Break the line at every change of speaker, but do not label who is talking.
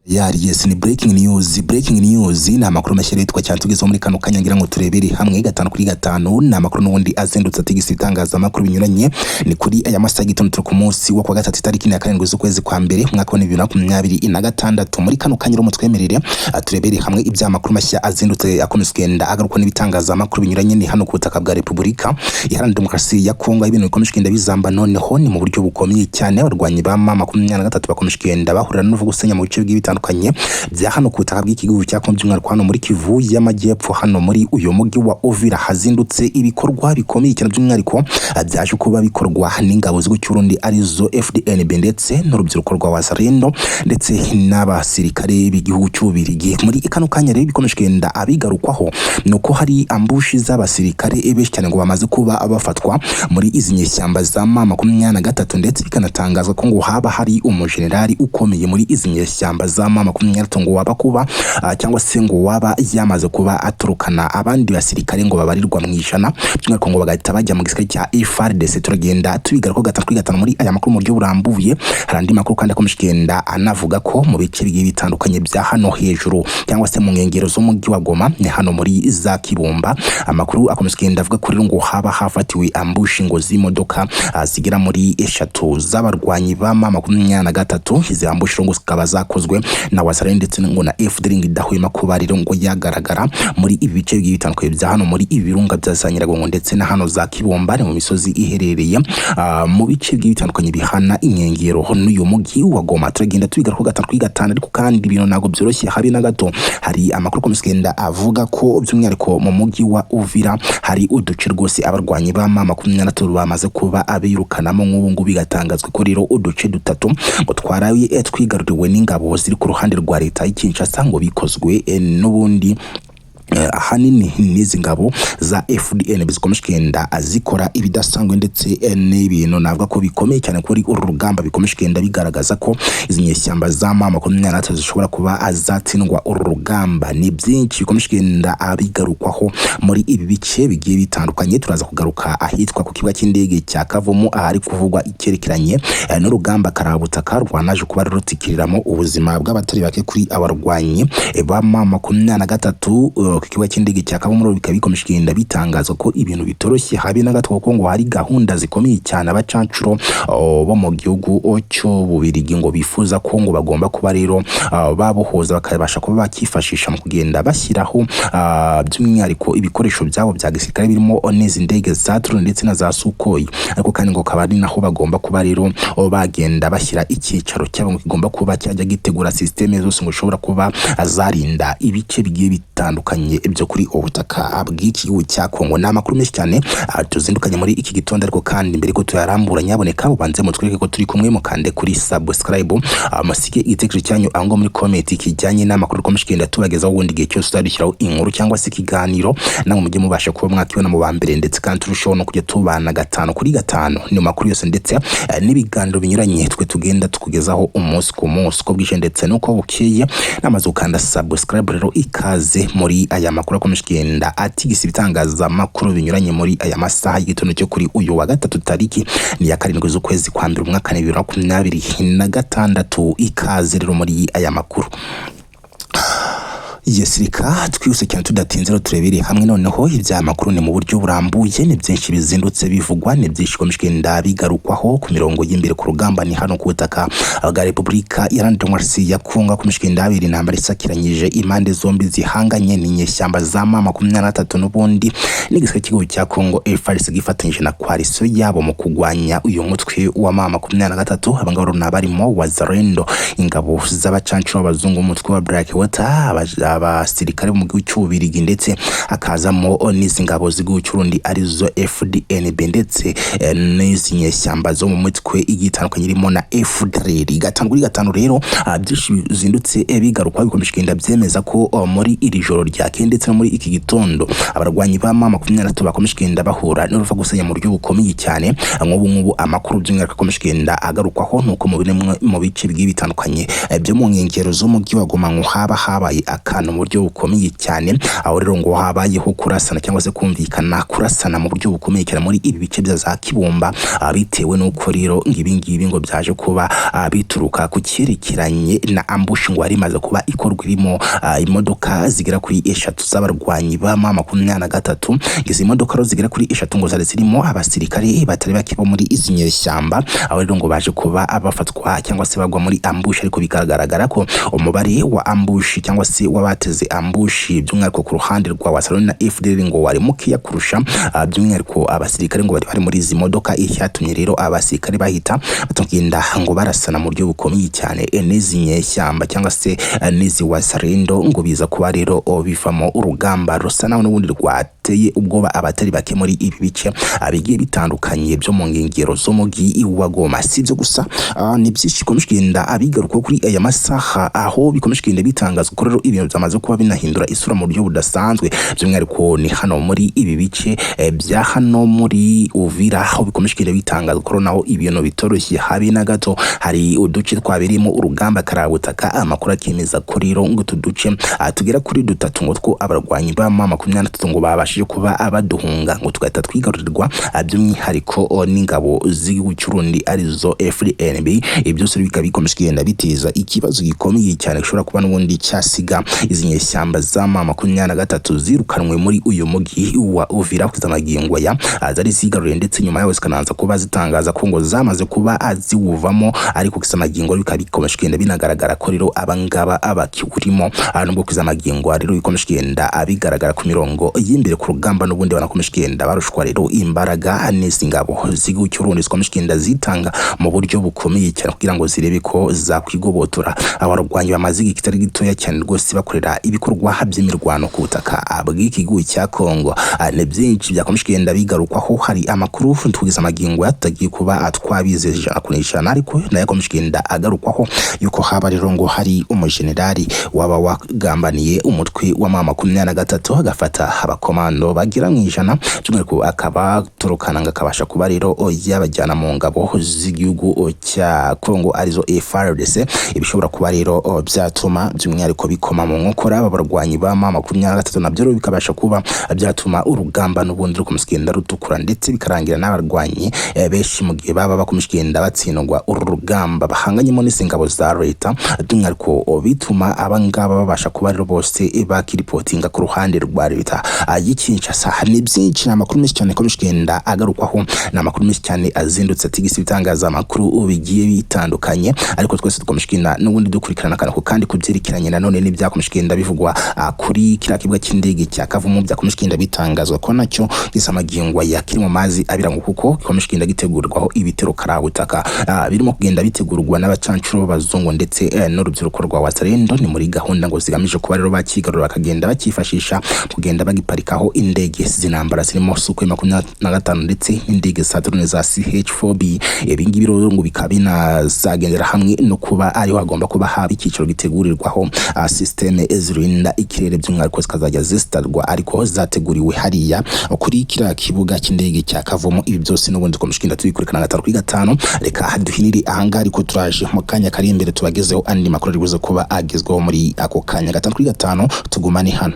Yari yes, ni breaking news. Breaking news ni amakuru mashya yitwa cyane tugezeho muri kano kanya, ngira ngo turebere hamwe gatanu kuri gatanu. Ni amakuru n'ubundi azindutse atigisa ibitangazamakuru binyuranye. Ni kuri aya masaha y'igitondo, turi ku munsi wo kuwa gatatu, itariki ya 7 z'ukwezi kwa mbere, umwaka wa 2026. Muri kano kanya rero mutwemerere turebere hamwe ibyamakuru mashya azindutse akomeza kugenda agarukwa n'ibitangazamakuru binyuranye. Ni hano ku butaka bwa Repubulika Iharanira Demokarasi ya Kongo, aho ibintu bikomeje kugenda bizamba noneho ni mu buryo bukomeye cyane. Abarwanyi ba M23 bakomeje kugenda bahurira n'uruva gusenya mu bice bigiye bitandukanye bya hano ku butaka bw'iki gihugu cya Kongo, by'umwihariko hano muri Kivu y'Amajyepfo, hano muri uyu mujyi wa Uvira hazindutse ibikorwa bikomeye cyane, by'umwihariko byaje kuba bikorwa n'ingabo z'igihugu cy'u Burundi arizo FDNB ndetse n'urubyiruko rwa Wazalendo ndetse n'abasirikare b'igihugu cy'Ububirigi. Muri kano kanya rero bikomeje kugenda abigarukwaho ni uko hari ambushi z'abasirikare benshi cyane ngo bamaze kuba bafatwa muri izi nyeshyamba za M23, ndetse bikanatangazwa ko ngo haba hari umujenerali ukomeye muri izi nyeshyamba za M23 ngo waba kuba cyangwa se ngo waba yamaze kuba aturukana abandi basirikare ngo babarirwa mu ijana, by'umwihariko ngo bagahita bajya mu gisirikare cya FARDC. Turagenda tubigarukaho gatanu kuri gatanu muri aya makuru mu buryo burambuye. Hari andi makuru kandi akomeje kugenda anavuga ko mu bice bigiye bitandukanye bya hano hejuru cyangwa se mu nkengero z'umujyi wa Goma, ni hano muri za Kibumba, amakuru akomeje kugenda avuga ko rero ngo haba hafatiwe ambushi ngo z'imodoka zigera muri eshatu z'abarwanyi ba M23. Izi ambushi rero ngo zikaba zakozwe na Wazalendo ndetse ngo na FDLR idahwema kuba rero ngo yagaragara muri ibi bice bigiye bitandukanye bya hano muri ibi birunga bya za Nyiragongo ndetse na hano za Kibumba, ni mu misozi iherereye mu bice bigiye bitandukanye bihana inkengero n'uyu mujyi wa Goma. Turagenda tubigarukaho gatanu kuri gatanu, ariko kandi ibintu ntabwo byoroshye habe na gato. Hari amakuru akomeza kugenda avuga ko by'umwihariko mu mujyi wa Uvira hari uduce rwose abarwanyi ba M23 bamaze kuba abirukanamo. Nk'ubu ngubu bigatangazwa ko rero uduce dutatu ngo twaraye twigaruriwe n'ingabo ziri ku ruhande rwa leta y'i Kinshasa, ngo bikozwe n'ubundi ahanini n'izi ngabo za FDN zikomeje kugenda zikora ibidasanzwe ndetse n'ibintu navuga ko bikomeye cyane kuri uru rugamba. Bikomeje kugenda bigaragaza ko izi nyeshyamba za M23 zishobora kuba zatsindwa uru rugamba. Ni byinshi bikomeje kugenda bigarukwaho muri ibi bice bigiye bitandukanye. Turaza kugaruka ahitwa ku kibuga cy'indege cya Kavumu, ahari kuvugwa icyerekeranye n'urugamba karabutaka rwanaje kuba rutikiriramo ubuzima bw'abatari bake kuri abarwanyi ba M23 ku kibuga cy'indege cya Kavumu. Bikaba bikomeje kugenda bitangazwa ko ibintu bitoroshye habe na gato, kuko ngo hari gahunda zikomeye cyane abacancuro bo mu gihugu cy'Ububirigi ngo bifuza ko ngo bagomba kuba rero babohoza, bakabasha kuba bakifashisha mu kugenda bashyiraho by'umwihariko ibikoresho byabo bya gisirikare birimo n'izi ndege za drone ndetse na za Sukhoi, ariko kandi ngo akaba ari naho bagomba kuba rero bagenda bashyira icyicaro cyabo ngo kigomba kuba cyajya gitegura système zose ngo ushobora kuba zarinda ibice bigiye bitandukanye byo kuri ubutaka bw'iki gihugu cya Kongo. Ni amakuru menshi cyane tuzindukanye muri iki gitondo, ariko kandi mbere ko tuyarambura, nyaboneka ubanze mutwereke ko turi kumwe, mukande kuri subscribe, musige igitekerezo cyanyu aho ngaho muri comment kijyanye n'amakuru dukomeje kugenda tubagezaho. Ubundi igihe cyose tuzadushyiraho inkuru cyangwa se ikiganiro, namwe mujye mubasha kuba mwakibona mu ba mbere, ndetse kandi turushaho no kujya tubana gatanu kuri gatanu ni makuru yose ndetse n'ibiganiro binyuranye twe tugenda tukugezaho umunsi ku munsi, uko bwije ndetse n'uko bukeye. Namaze gukanda subscribe rero, ikaze muri aya makuru akomeje kugenda atigisa ibitangazamakuru binyuranye muri aya masaha y'igitondo cyo kuri uyu wa gatatu, tariki ni ya 7 z'ukwezi kwa mbere, umwaka 2026. Ikaze rero muri aya makuru. Yes, reka twihuse cyane tudatinze rero turebere hamwe noneho ibya makuru ni mu buryo burambuye. Ni byinshi bizindutse bivugwa, ni byinshi bikomeje kugenda bigarukwaho ku mirongo y'imbere ku rugamba. Ni hano ku butaka bwa Repubulika Iharanira Demokarasi ya Kongo hakomeje kugenda habera intambara isakiranyije impande zombi zihanganye. Ni inyeshyamba za M23 n'ubundi n'igisirikare cy'igihugu cya Kongo FARDC gifatanyije na coalition yabo mu kurwanya uyu mutwe wa M23. Abangaba rero ni abarimo Wazalendo, ingabo z'abacancuro b'abazungu, umutwe wa Black Water, abasirikare bo mu gihugu cy'Ububirigi, ndetse hakazamo n'izi ngabo z'igihugu cy'Urundi arizo FDNB ndetse n'izi nyeshyamba zo mu mitwe igiye itandukanye irimo na FDLR. Gatanu kuri gatanu rero, byinshi bizindutse bigarukwa bikomeje kugenda byemeza ko muri iri joro ryakeye ndetse no muri iki gitondo abarwanyi ba M23 bakomeje kugenda bahura n'uruva gusenya mu buryo bukomeye cyane. Nk'ubu ngubu amakuru by'umwihariko akomeje kugenda agarukwaho nuko mu bimwe mu bice bigiye bitandukanye byo mu nkengero z'umujyi wa Goma ngo haba habaye akantu imirwano mu buryo bukomeye cyane, aho rero ngo habayeho kurasana cyangwa se kumvikana kurasana mu buryo bukomeye cyane muri ibi bice bya za Kibumba, bitewe n'uko rero ibi ngibi ngo byaje kuba bituruka ku cyerekeranye na ambush ngo yari imaze kuba ikorwa irimo imodoka zigera kuri 3 z'abarwanyi ba M23. Izi modoka rero zigera kuri 3 ngo zari zirimo abasirikare batari bake bo muri izi nyeshyamba, aho rero ngo baje kuba bafatwa cyangwa se bagwa muri ambush, ariko bikagaragara ko umubare wa ambush cyangwa se w'abateze ambush by'umwihariko ku ruhande rwa Wazalendo na FDLR ngo wari mukeya kurusha by'umwihariko abasirikare ngo bari bari muri izi modoka. Icyatumye rero abasirikare bahita batugenda ngo barasana mu buryo bukomeye cyane n'izi nyeshyamba cyangwa se n'izi Wazalendo, ngo biza kuba rero bivamo urugamba rusa naho n'ubundi rwateye ubwoba abatari bake muri ibi bice bigiye bitandukanye byo mu nkengero z'umujyi wa Goma. Si ibyo gusa, ni byinshi bikomeje kugenda abigaruka kuri aya masaha, aho bikomeje kugenda bitangazwa ko rero ibintu byamaze kuba binahindura isura mu buryo budasanzwe, by'umwihariko ni hano muri ibi bice bya hano muri Uvira, aho bikomeje kugenda bitangazwa ko naho ibintu bitoroshye habe na gato. Hari uduce twabereyemo urugamba karabutaka, amakuru akemeza ko rero ngo utu duce tugera kuri dutatu ngo two abarwanyi ba M23 ngo babashije kuba abaduhunga, ngo tugahita twigarurirwa by'umwihariko n'ingabo z'igihugu cy'u Burundi arizo FDNB. Ibyo byose bikaba bikomeje kugenda biteza ikibazo gikomeye cyane gishobora kuba n'ubundi cyasiga izi nyeshyamba za M23 zirukanwe muri uyu mujyi wa Uvira kugeza magingo aya zari zigaruriye, ndetse nyuma yaho zikanaza kuba zitangaza ko ngo zamaze kuba ziwuvamo, ariko kugeza magingo bikaba bikomeje kugenda binagaragara ko rero abangaba abakiwurimo, nubwo kugeza magingo rero bikomeje kugenda bigaragara ku mirongo y'imbere ku rugamba n'ubundi banakomeje kugenda barushwa rero imbaraga n'izi ngabo z'igihugu cy'u Burundi zikomeje kugenda zitanga mu buryo bukomeye cyane kugira ngo zirebe ko zakwigobotora abarwanyi bamaze igihe kitari gitoya cyane rwose bakorera ibikorwa by'imirwano ku butaka bw'iki gihugu cya Kongo. Ni byinshi byakomeje kugenda bigarukwaho, hari amakuru tugeze amagingo yatagiye kuba twabizeje 100%, ariko nayo akomeje kugenda agarukwaho yuko haba rero ngo hari umujenerali waba wagambaniye umutwe wa M23 agafata abakomando bagera mu 100, by'umwihariko akaba torokana ngo akabasha kuba rero yabajyana mu ngabo z'igihugu cya Kongo arizo FARDC, ibishobora kuba rero byatuma by'umwihariko bikoma mu nkokora aba barwanyi ba M23, nabyo rero bikabasha kuba byatuma urugamba n'ubundi rukomeza kugenda rutukura, ndetse bikarangira n'abarwanyi benshi mu gihe baba bakomeje kugenda batsindwa uru rugamba bahanganyemo n'izi ngabo za leta, by'umwihariko bituma abangaba babasha kuba rero bose bakiripotinga ku ruhande rwa leta y'i Kinshasa. Ni byinshi, ni amakuru menshi cyane akomeje kugenda agarukwaho, ni amakuru menshi cyane azindutse atigisa ibitangazamakuru bigiye bitandukanye, ariko twese dukomeje kugenda n'ubundi dukurikirana akantu kandi kubyerekeranye nanone n'ibyakomeje kugenda bivugwa kuri kiriya kibuga cy'indege cya Kavumu, byakomeje kugenda bitangazwa ko nacyo gisa magingo ya kiri mu mazi abira, ngo kuko gikomeje kugenda gitegurwaho ibitero karabutaka birimo kugenda bitegurwa n'abacancuro b'abazungu ndetse n'urubyiruko rwa Wazalendo. Ni muri gahunda ngo zigamije kuba rero bakigarura bakagenda bakifashisha kugenda bagiparikaho indege z'intambara zirimo Sukhoi 25 ndetse n'indege za drone za CH4B. Ibi ngibi rero ngo bikaba binazagendera hamwe no kuba ariho hagomba kuba haba icyiciro gitegurirwaho système zirinda ikirere, by'umwihariko zikazajya zisitarwa ariko zateguriwe hariya kuri kiriya kibuga cy'indege cya Kavumu. Ibi byose n'ubundi dukomeje kugenda tubikurikirana 5 kuri 5. Reka duhinire ahangaha, ariko turaje mu kanya kari imbere tubagezeho andi makuru ari buze kuba agezweho muri ako kanya. 5 kuri 5, tugumane hano.